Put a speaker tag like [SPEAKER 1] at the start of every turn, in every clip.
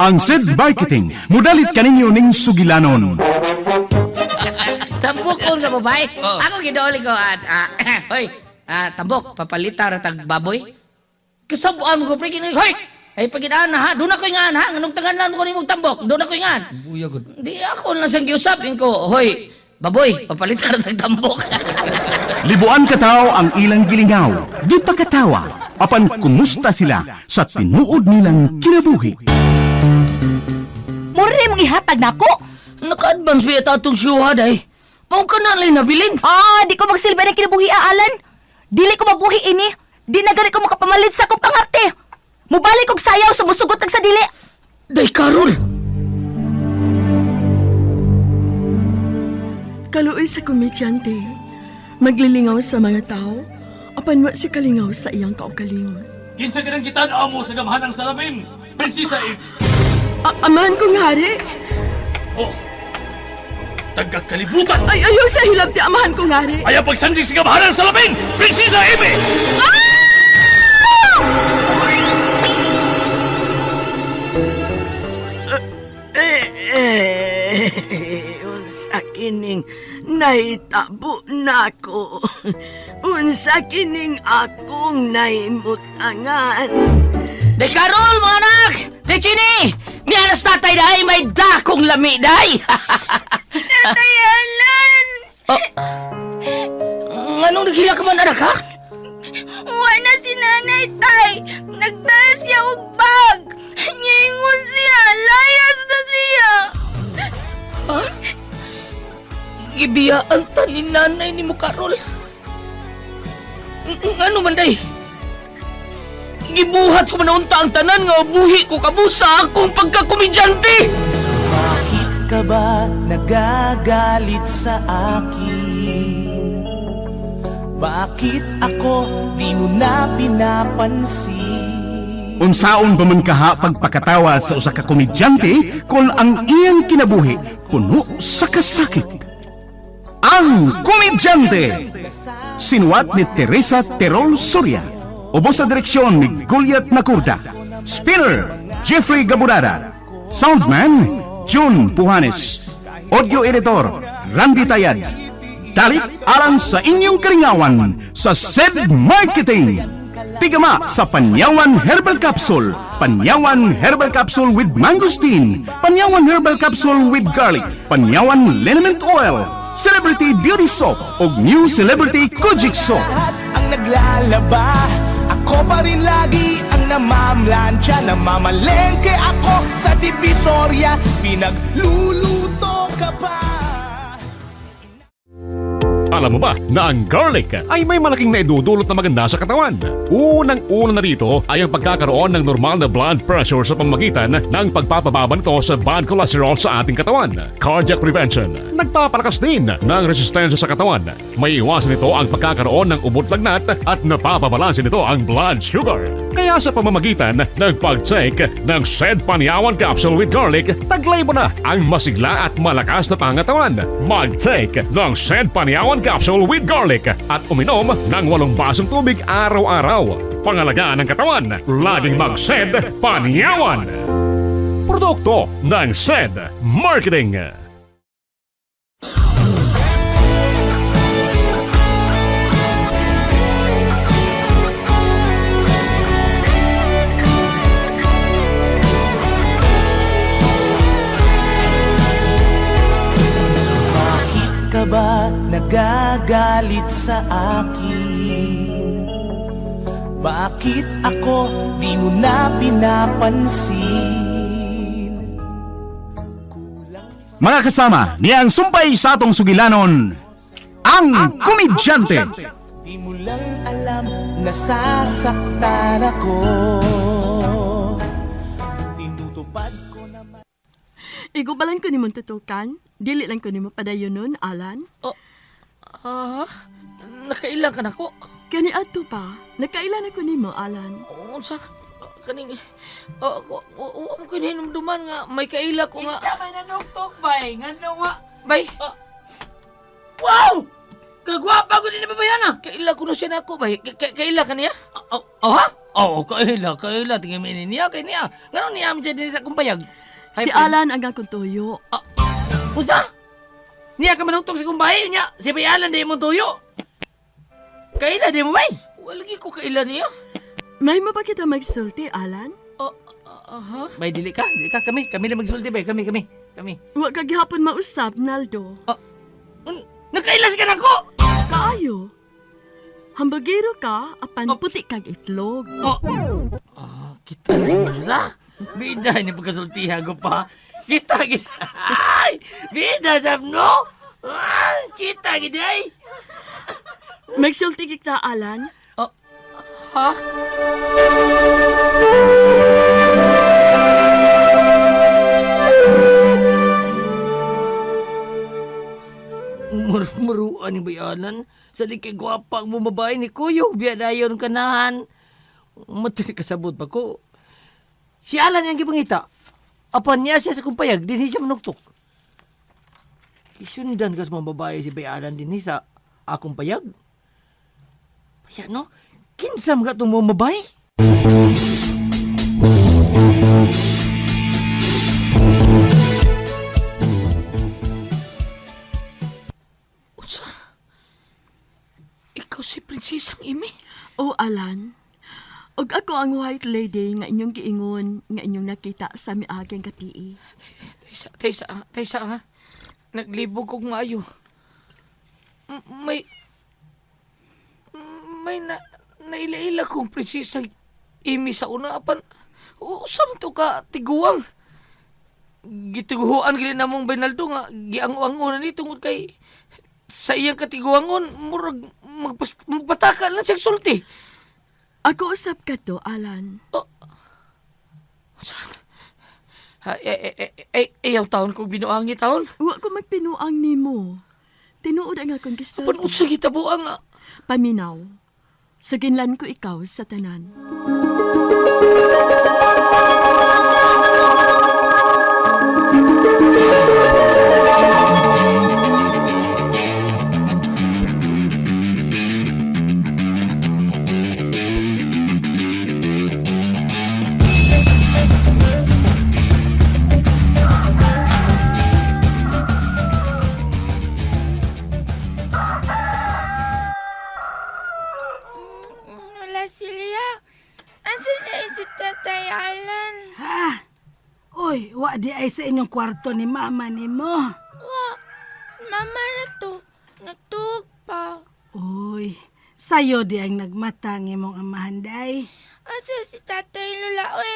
[SPEAKER 1] Ang SED Marketing, mudalit kaninyo ning sugilanon.
[SPEAKER 2] Tambok ko nga babae. Ako gidooli ko at hoy, tambok papalita ra tag baboy. Kasabuan ko pre kini hoy. Ay pagidaan na ha, doon ako ingan ha, nganong tanganan ko nimong tambok, doon ako ingan.
[SPEAKER 3] Buya gud.
[SPEAKER 2] Di ako lang siyang giusap ko, hoy, baboy, papalita ra tag tambok.
[SPEAKER 1] Libuan kataw ang ilang gilingaw, di pa katawa, apan kumusta sila sa tinuod nilang kinabuhi.
[SPEAKER 4] Mura mong ihatag nako.
[SPEAKER 2] Naka-advance ba yata atong siyuha day? Mao ka na lang nabilin.
[SPEAKER 4] Ah, di ko magsilbi ng kinabuhi, Alan. Dili ko mabuhi ini. Di na gani ko makapamalit sa akong pangarte. Mubalik og sayaw sa musugot ag sa dili.
[SPEAKER 2] Day Karol.
[SPEAKER 5] Kaluoy sa komedyante. Maglilingaw sa mga tao, apan wa si kalingaw sa iyang kaugalingon.
[SPEAKER 6] Kinsa ka nang gitan-aw mo sa gamhan ng salamin, Prinsesa Eve?
[SPEAKER 5] Amahan kong hari!
[SPEAKER 6] Oh, tagakalibutan!
[SPEAKER 5] Ay, ayaw sa hilabti, amahan kong hari!
[SPEAKER 6] Ayaw pagsandig sa gamhan ng salamin, Prinsesa Eve!
[SPEAKER 5] Eh, unsa kining nahitabo nako. Unsa kining akong nahimutangan.
[SPEAKER 2] Day Karol, mga anak! Day Chini! Mianas tatay day, may dakong lami day!
[SPEAKER 5] Tatay Alan!
[SPEAKER 2] Oh. Nganong naghila ka man anak ha?
[SPEAKER 4] Wa na si nanay tay. Nagdala siya og bag. Niingon siya, layas na siya.
[SPEAKER 2] Gibiyaan ta ni nanay ni mo Karol. Ngano man day? Gibuhat ko man unta ang tanan nga buhi ko kamo sa akong pagkakomedyante!
[SPEAKER 7] Bakit ka ba nagagalit sa akin? Bakit ako di mo na pinapansin?
[SPEAKER 1] Unsaon ba man kaha pagpakatawa sa usa ka komedyante kung ang iyang kinabuhi puno sa kasakit? Ang Komedyante! Sinuwat ni Teresa Terol Soria. Ubos sa direksyon ni Goliath Nakurda. Spinner, Jeffrey Gaburada. Soundman, June Puhanes. Audio editor, Randy Tayad. Dalit alang sa inyong karingawan sa SED Marketing. Tigama sa Panyawan Herbal Capsule, Panyawan Herbal Capsule with Mangosteen, Panyawan Herbal Capsule with Garlic, Panyawan Liniment Oil, Celebrity Beauty Soap ug New Celebrity Kojic Soap.
[SPEAKER 7] Lahat ang naglalaba, ako pa rin lagi ang namamlansya. Namamalengke ako sa Divisoria, pinagluluto ka pa.
[SPEAKER 6] Alam mo ba na ang garlic ay may malaking naidudulot na maganda sa katawan? Unang-una na rito ay ang pagkakaroon ng normal na blood pressure sa pamamagitan ng pagpapababa nito sa bad cholesterol sa ating katawan. Cardiac prevention, nagpapalakas din ng resistensya sa katawan. May iwasan nito ang pagkakaroon ng ubot lagnat at napapabalanse nito ang blood sugar. Kaya sa pamamagitan ng pag-take ng said Panyawan Capsule with Garlic, taglay mo na ang masigla at malakas na pangatawan. Mag-take ng said Panyawan Capsule with Garlic at uminom ng 8 basong tubig araw-araw. Pangalagaan ang katawan, laging mag-SED Panyawan! Produkto ng SED Marketing.
[SPEAKER 7] Bakit ka ba nagagalit sa akin? Bakit ako di mo na pinapansin?
[SPEAKER 1] Mga kasama, niyang sumpay sa atong sugilanon, ang Komedyante!
[SPEAKER 7] Di mo lang alam nasasaktan ako. Tinutupad ko naman.
[SPEAKER 5] Igubalan ko nimong tutukan. Dili lang ko nimo padayon nun, Alan.
[SPEAKER 2] Ah, nakailang ka na ko.
[SPEAKER 5] Kani ato pa, nakailan ako nimo, Alan.
[SPEAKER 2] Unsa kaning oh, wa mo kinihinumduman nga may kaila ko nga.
[SPEAKER 3] Kinsa may nanuktok bay? Ngano nga?
[SPEAKER 2] Bay,
[SPEAKER 3] Wow! Kagwapa ko din na babayana.
[SPEAKER 2] kaila ko no siya nako bay. Kaila ka niya?
[SPEAKER 3] Oh, oh, ha? Oo, kaila, kaila. Tingin mo ini niya, kay niya. Ngano niya man siya din sa kumbayag?
[SPEAKER 5] Si Alan ang akong tuyo.
[SPEAKER 3] Unsa? Niya ka manugtog sa kumbahay niya. Si Bay Alan di mo tuyo. Kaila di mo bay.
[SPEAKER 2] Wala lagi ko kaila niya.
[SPEAKER 5] May mapakita magsulti, Alan?
[SPEAKER 2] Aha.
[SPEAKER 3] Bay dili ka, dili ka kami, kami na magsulti bay, kami kami. Kami.
[SPEAKER 5] Wa ka gihapon mausap, Naldo.
[SPEAKER 3] Nagkailas ka nako.
[SPEAKER 5] Kaayo. Hambagiro ka, apan puti kag itlog.
[SPEAKER 3] Oh. Ah, kita din sa. Bida ni pagkasultihan ko pa. Kita gid. Ay, bida sab no. Ah, kita gid ay.
[SPEAKER 5] Magsulti kita, Alan.
[SPEAKER 2] Ha?
[SPEAKER 3] Murmuruan ni bayanan. Sa di kay gwapa ang bumabae ni Kuyog, biya dayon kanahan. Matili kasabot pa ko. Si Alan yang gipangita. Apan niya siya sa kumpayag, din siya manuktok. Isundan kas mga babae si Bayalan din sa akong payag. Paya no? Kinsa mga itong mga babae?
[SPEAKER 2] Unsa? Ikaw si Prinsesang Imi?
[SPEAKER 5] O Alan, ug ako ang white lady nga inyong giingon nga inyong nakita sa miaging gabii.
[SPEAKER 2] Taysa, taysa, taysa ha. Naglibog kog maayo. May may na naila-ila kong prinsesang Imi sa una apan usa man to ka tiguang. Gitiguan gili namong Bernaldo nga giango-ango na ni tungod kay sa iyang katiguangon murag magpataka lang siyang sulti.
[SPEAKER 5] Ako usap ka to, Alan.
[SPEAKER 2] Ha, eh, eh, eh, eh, ayaw taon kong binuangi taon.
[SPEAKER 5] Wa ko magpinuang nimo. Tinuod ang akong
[SPEAKER 2] Apan
[SPEAKER 5] gisulti.
[SPEAKER 2] unsa gitabuang nga.
[SPEAKER 5] Paminaw. Saginlan ko ikaw sa tanan.
[SPEAKER 8] Wala silya. Asa na si Tatay Alan?
[SPEAKER 9] Ha? Uy, wa di ay sa inyong kwarto ni mama ni mo.
[SPEAKER 8] Wa, si Mama na to. Natug pa.
[SPEAKER 9] Uy, sayo di ang nagmata ng imong amahan day.
[SPEAKER 8] Asa si Tatay Lola, oy.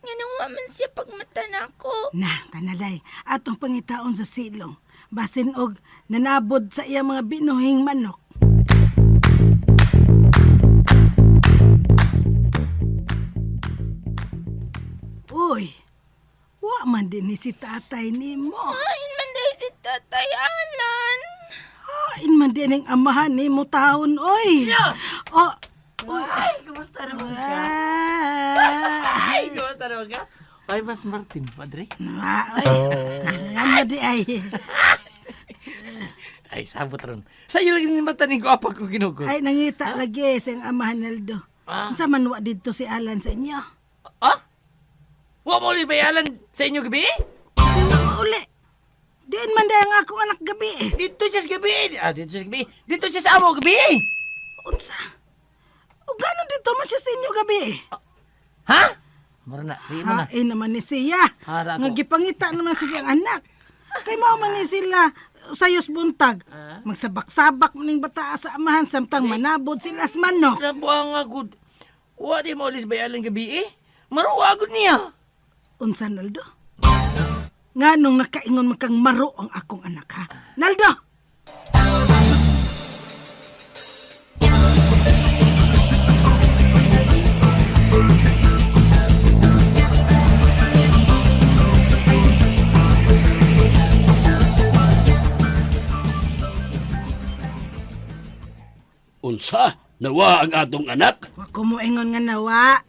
[SPEAKER 8] Nganong wa man siya pagmata nako.
[SPEAKER 9] Na, tanaday, atong pangitaon sa silong. Basin og nanabod sa iyang mga binuhing manok. Uy, wa man din ni si tatay nimo.
[SPEAKER 8] Kain man dahil si Tatay Alan.
[SPEAKER 9] Hain man din ang amahan nimo taon, oy. Oh, oy.
[SPEAKER 3] Ay, kumusta naman ka?
[SPEAKER 9] Ah.
[SPEAKER 3] Ay, kumusta naman ka? Ay, Mas Martin, padre.
[SPEAKER 9] Wa, oy. Ano di ay?
[SPEAKER 3] Ay, sabot ron. Sa'yo lang ni mata ni gwapa ko ginugod.
[SPEAKER 9] Ay, nangita lagi sa iyang amahan, Naldo.
[SPEAKER 3] Ah.
[SPEAKER 9] Unsa man wa didto si Alan sa inyo?
[SPEAKER 3] Ah? Wa mo ulit bayalan sa inyo gabi?
[SPEAKER 9] Di wa mauli. Diin man dahil ang akong anak gabi eh.
[SPEAKER 3] Dito siya sa gabi. Ah, dito siya sa gabi. Dito siya sa amo gabi.
[SPEAKER 9] Unsa? O gano'n dito man siya sa inyo gabi eh?
[SPEAKER 3] Ha? Mura na, di mo na.
[SPEAKER 9] Hain naman ni siya.
[SPEAKER 3] Hara ko.
[SPEAKER 9] Nga gipangita naman sa siyang anak. Kay mao man ni sila sayos buntag. Magsabak-sabak man ning bata sa amahan samtang manabod sila sa manok.
[SPEAKER 3] Nabuang agud. Wa di mo ulit bayalan gabi eh. Maruwa agud niya.
[SPEAKER 9] Unsa, Naldo? Nga nung nakaingon man kang maro ang akong anak ha? Naldo!
[SPEAKER 10] Unsa? Nawa ang atong anak?
[SPEAKER 9] Wa ko moingon nga nawa.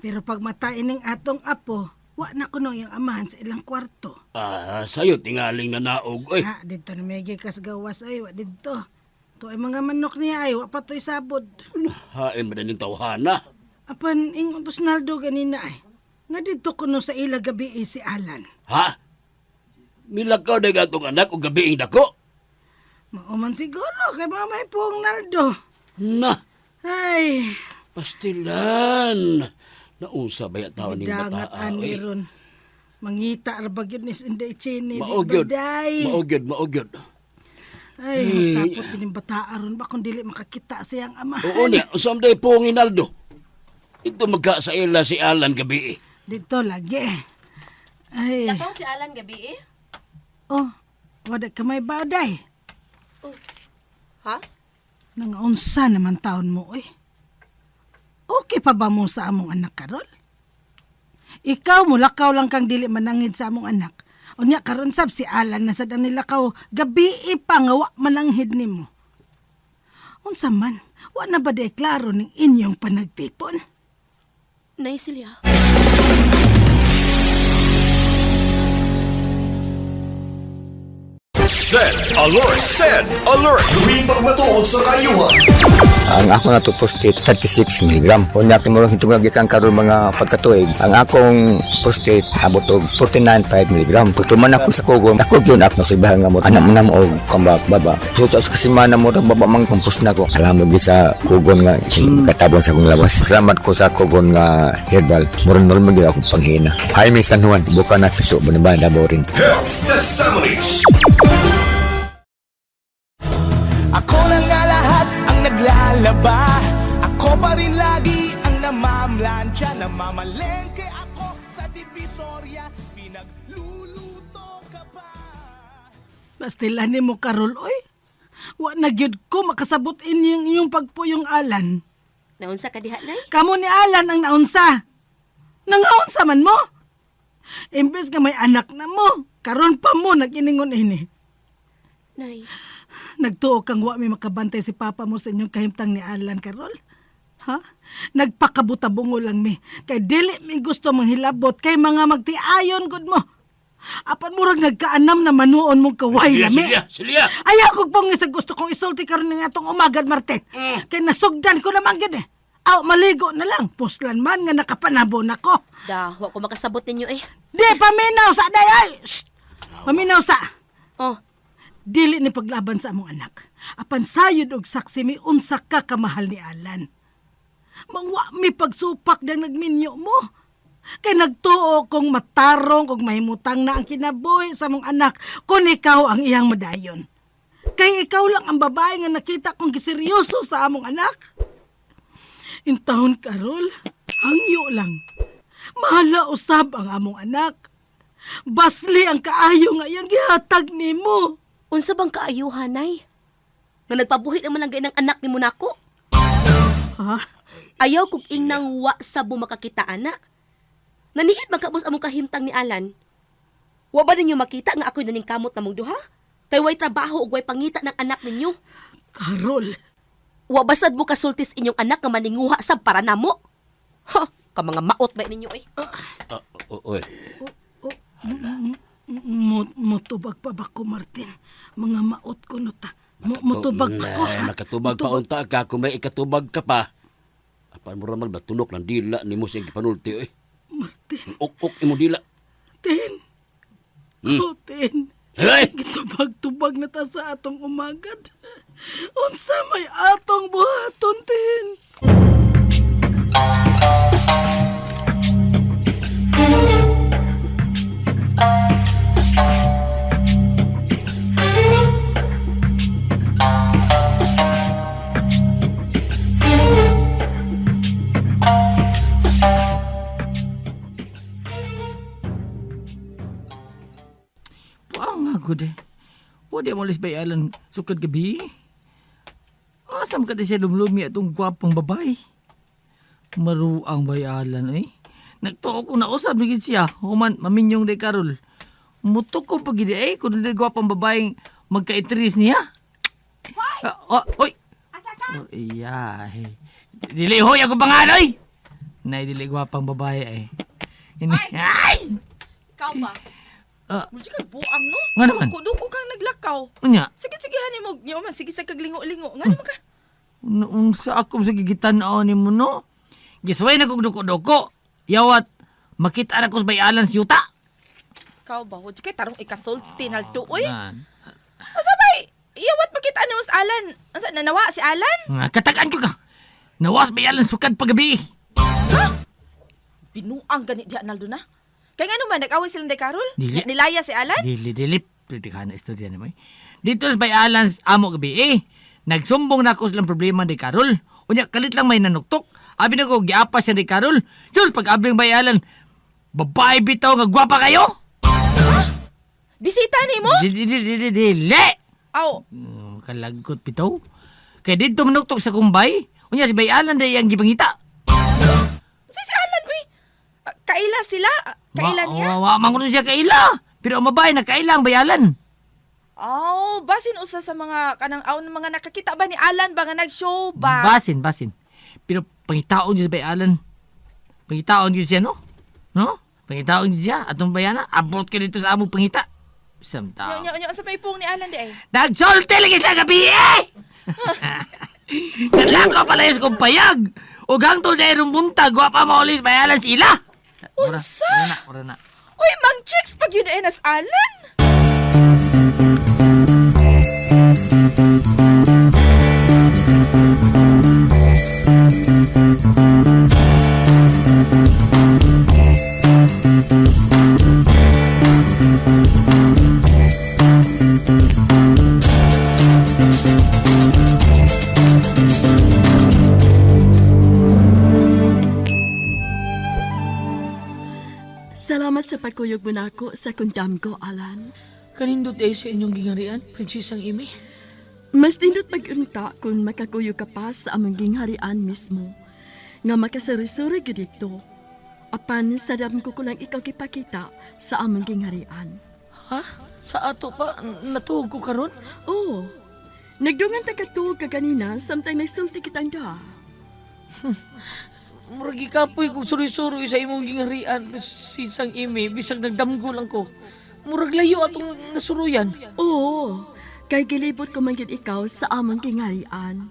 [SPEAKER 9] Pero pag mata ining atong apo, wa na kuno yung amahan sa ilang kwarto.
[SPEAKER 10] Ah, sayo tingaling nanaog oy.
[SPEAKER 9] Ha, dito na may kas gawas ay, wa dito. To ay mga manok niya ay, wa pa to'y sabod.
[SPEAKER 10] Hain man ning tawhana.
[SPEAKER 9] Apan ingon to si Naldo ganina ay. Nga didto kuno sa ila gabi eh, si Alan.
[SPEAKER 10] Ha? Milakaw na atong anak o gabiing dako?
[SPEAKER 9] Mao man siguro kay mga may pong Naldo.
[SPEAKER 10] Na,
[SPEAKER 9] Ay,
[SPEAKER 10] pastilan. Naunsa ba tao ning
[SPEAKER 9] dangat
[SPEAKER 10] bataa?
[SPEAKER 9] ani
[SPEAKER 10] oy?
[SPEAKER 9] ron. Mangita ra ba gyud ni Inday Chini.
[SPEAKER 10] Mao gyud.
[SPEAKER 9] Day.
[SPEAKER 10] Mao gyud, mao gyud.
[SPEAKER 9] Ay, masapot kining bataa ron ba kung dili makakita siyang ama.
[SPEAKER 10] Oo niya, unsa man day pong Inaldo? Ito magka sa ila si Alan gabi.
[SPEAKER 9] Dito lagi. Ay,
[SPEAKER 4] Lakaw si Alan gabi eh.
[SPEAKER 9] oh, wala ka may baday.
[SPEAKER 4] Ha?
[SPEAKER 9] Nangaunsa naman taon mo, oy. Okay pa ba mo sa among anak, Karol? Ikaw, mulakaw lang kang dili manangid sa among anak. Unya karon sab si Alan na sad ang nilakaw, gabi pa nga wa mananghid nimo. Unsa man, wa na ba di klaro ning inyong panagtipon?
[SPEAKER 4] Nay Celia.
[SPEAKER 11] Send alert! Send alert! Tuwing pagmatuod sa kayuhan.
[SPEAKER 12] Ang ako na to prostate 36 mg. Unya kay murag hitungag gikan karon mga pagkatuig. Ang akong prostate abot og 49.5 mg. Pagtuman ako sa kugon, ako gyud ako nasibahan nga mo anak mo na mo og kambak baba. So sa kasimana mo baba mang kumpos na ko. Alam mo gyud sa kugon nga katabon sa akong lawas. Salamat ko sa kugon nga herbal. Murag normal gyud akong panghina. Jaime San Juan, buka na piso Banaban, Davao rin.
[SPEAKER 11] Health Testimonies.
[SPEAKER 7] Ako na nga lahat ang naglalaba. Ako pa rin lagi ang namamlansya. Namamalengke ako sa Divisoria. Pinagluluto ka pa.
[SPEAKER 9] Bastila nimo Karol, oy. Wa na gyud ko makasabot inyong inyong pagpuyong Alan.
[SPEAKER 4] Naunsa ka diha, Nay?
[SPEAKER 9] Kamo ni Alan ang naunsa. Nangaunsa man mo. Imbes nga may anak na mo, karon pa mo nag-iningon ini.
[SPEAKER 4] Nay.
[SPEAKER 9] Nagtuo kang wa mi makabantay si papa mo sa inyong kahimtang ni Alan, Karol. Ha? Nagpakabutabungo lang mi. Kay dili mi gusto manghilabot kay mga magtiayon gud mo. Apan murag nagkaanam na manuon mong kaway
[SPEAKER 10] Silya,
[SPEAKER 9] lami.
[SPEAKER 10] Silya, Silya.
[SPEAKER 9] Ayaw kog pong sa gusto kong isulti karon ng atong umagad, Martin. Kay nasugdan ko naman gid eh. Aw, maligo na lang. Puslan man nga nakapanabo na ko.
[SPEAKER 4] Da, wa ko makasabot ninyo eh.
[SPEAKER 9] Di, paminaw sa day ay! Shh! Paminaw sa!
[SPEAKER 4] Oh,
[SPEAKER 9] Dili ni paglaban sa among anak. Apan sayod og saksi mi unsa ka kamahal ni Alan. Mangwa mi pagsupak dang nagminyo mo. Kay nagtuo kong matarong og mahimutang na ang kinabuhi sa among anak kung ikaw ang iyang madayon. Kay ikaw lang ang babae nga nakita kong giseryoso sa among anak. Intahon Karol, hangyo lang. Mahala usab ang among anak. Basli ang kaayo nga iyang gihatag nimo.
[SPEAKER 4] Unsa bang kaayuhan, Nay? Nga nagpabuhi naman ang gainang anak ni nako.
[SPEAKER 9] Ha?
[SPEAKER 4] Ayaw kog ingnang wa sa bumakakita ana. Naniid magkabos among kahimtang ni Alan. Wa ba ninyo makita nga ako'y naningkamot namong duha? Kay way trabaho ug way pangita ng anak ninyo.
[SPEAKER 9] Karol,
[SPEAKER 4] Wa basad mo kasultis inyong anak nga maninguha sab para namo. Ha, ka mga maot ba ninyo eh.
[SPEAKER 10] Ah, oy.
[SPEAKER 9] mutubag pa ba ko, Martin? Mga maot ko no ta. Mutubag pa ko,
[SPEAKER 10] Nay,
[SPEAKER 9] ha?
[SPEAKER 10] Makatubag pa unta ka kung may ikatubag ka pa. Apan mo ra magdatunok ng dila nimo sa gipanulti oy.
[SPEAKER 9] Martin,
[SPEAKER 10] Ok-ok imo dila.
[SPEAKER 9] Tin. Oh, Tin.
[SPEAKER 10] Hey!
[SPEAKER 9] Gitubag-tubag na ta sa atong umagad. Unsa may atong buhaton, Tin?
[SPEAKER 3] Puang nga gud eh. Wa di mo bay Alan sukad gabi. Asam ka di siya lumlumi atong gwapong babae. Maruang bay Alan eh. Nagtuo ko na usab gid siya. Human maminyong day karol. Mutok ko pag gid eh kun di gwapong babae magka-interes niya. Ah, oh, oy. Oh, iya. eh. Dili hoy ako pangan oy. Nay dili gwapang babae eh. Ini. Ay!
[SPEAKER 8] Ikaw ba?
[SPEAKER 3] Ah.
[SPEAKER 8] Mudyo kag buang no?
[SPEAKER 3] Nga naman?
[SPEAKER 8] Duko kang naglakaw.
[SPEAKER 3] Unya.
[SPEAKER 8] Sige sige hani mo, nya man sige sa kaglingo-lingo. Nga naman ka?
[SPEAKER 3] Unsa ako sa gigitan-aw nimo no? Gisuway na kog duko-duko. Yawat, makita na ko sa bayalan si yuta.
[SPEAKER 8] Ikaw ba? Huwag kay tarong ikasulti nalto, uy.
[SPEAKER 3] Nan.
[SPEAKER 8] Unsa bay? Iyawat makita ni us Alan. Unsa nanawa si Alan?
[SPEAKER 3] Nga, katagaan ko ka. Nawas bayalan sukad pagabi.
[SPEAKER 8] Binuang gani diha Naldo na. Kay ngano man nag-away silang day Karol?
[SPEAKER 3] Dili.
[SPEAKER 8] Nilaya si Alan?
[SPEAKER 3] Dili, dili. Pwede ka na istorya naman. Dito sa bayalan amo gabi eh. Nagsumbong na ako silang problema ni Karol. Unya, kalit lang may nanuktok. Abi na ko, giapa siya ni Karol. Diyos, pag abing bayalan, babae bitaw nga gwapa kayo!
[SPEAKER 8] Bisita nimo?
[SPEAKER 3] Dili, dili, dili, dili!
[SPEAKER 8] Aw,
[SPEAKER 3] Kalagot bitaw. Kaya dito manuktok sa kumbay, unya si bayalan day ang gipangita.
[SPEAKER 8] si si Alan uy. Ah, kaila sila? Ah, kaila niya?
[SPEAKER 3] Wa, wa, man siya kaila. Pero ang babae nakaila ang bayalan.
[SPEAKER 8] Aw, basin usa sa mga kanang aw mga nakakita ba ni Alan ba nga nag-show ba?
[SPEAKER 3] Basin, basin. Pero pangitaon yun sa bayalan. Pangitaon yun siya, no? No? Pangitaon yun siya. Atong bayana, abot ka dito sa among pangita. Samtao.
[SPEAKER 8] Nyo, nyo, nyo, sa may pung ni Alan di ay.
[SPEAKER 3] Nagsulti lagi sa gabi eh! Nalako pala yung kumpayag. Ug hangtod na irong buntag, wa pa maulis bayalan sila.
[SPEAKER 8] Unsa?
[SPEAKER 3] Ora na, ora na.
[SPEAKER 8] Uy, mang chicks pag yun ay nas Alan.
[SPEAKER 5] Salamat sa pagkuyog mo nako sa kundam ko, Alan.
[SPEAKER 13] Kanindot ay sa inyong gingarian, Prinsesang Amy.
[SPEAKER 5] Mas nindot pag-unta kung makakuyog ka pa sa among gingharian mismo. Nga makasuri-suri gyud dito. Apan sa dam ko kulang ikaw gipakita sa among gingharian.
[SPEAKER 13] Ha? Sa ato pa, natuog ko karon?
[SPEAKER 5] Oo. Nagdungan ta katuog ka ganina samtang nagsulti kitang duha.
[SPEAKER 13] Murag gikapoy kong suri-suri sa imong gingarian, Prinsesang Amy, bisag nagdamgo lang ko. Murag layo atong nasuruyan.
[SPEAKER 5] Oo. Kay gilibot ko man gyud ikaw sa among gingharian.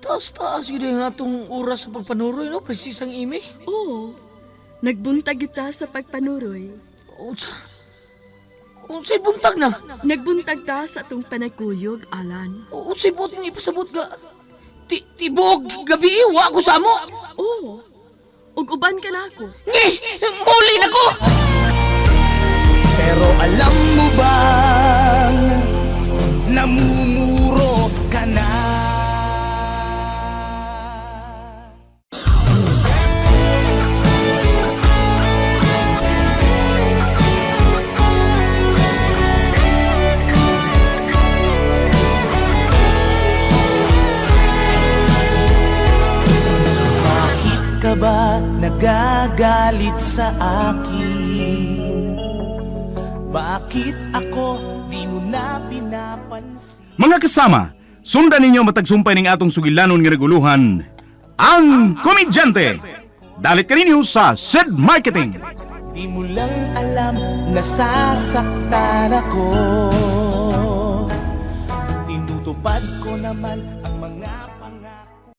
[SPEAKER 13] Taas-taas yun ang atong oras sa pagpanuroy, no, Prinsesang Amy?
[SPEAKER 5] Oo. Nagbuntag kita sa pagpanuroy.
[SPEAKER 13] Unsa? Unsay buntag na?
[SPEAKER 5] Nagbuntag ta sa atong panagkuyog, Alan.
[SPEAKER 13] Unsay buot mong ipasabot ga? Tibok gabi wa ko sa amo.
[SPEAKER 5] Oo. Ug uban ka na ako.
[SPEAKER 13] Ngi, muli na ko.
[SPEAKER 7] Pero alam mo bang namumuro ka na? Bakit ka ba nagagalit sa akin? Bakit ako di mo na pinapansin?
[SPEAKER 1] Mga kasama, sundan ninyo matagsumpay ning atong sugilanon nga naguluhan, ang Komedyante. Dalit kaninyo sa Sid Marketing.
[SPEAKER 7] Di mo lang alam nasasaktan ako. Tinutupad ko naman ang mga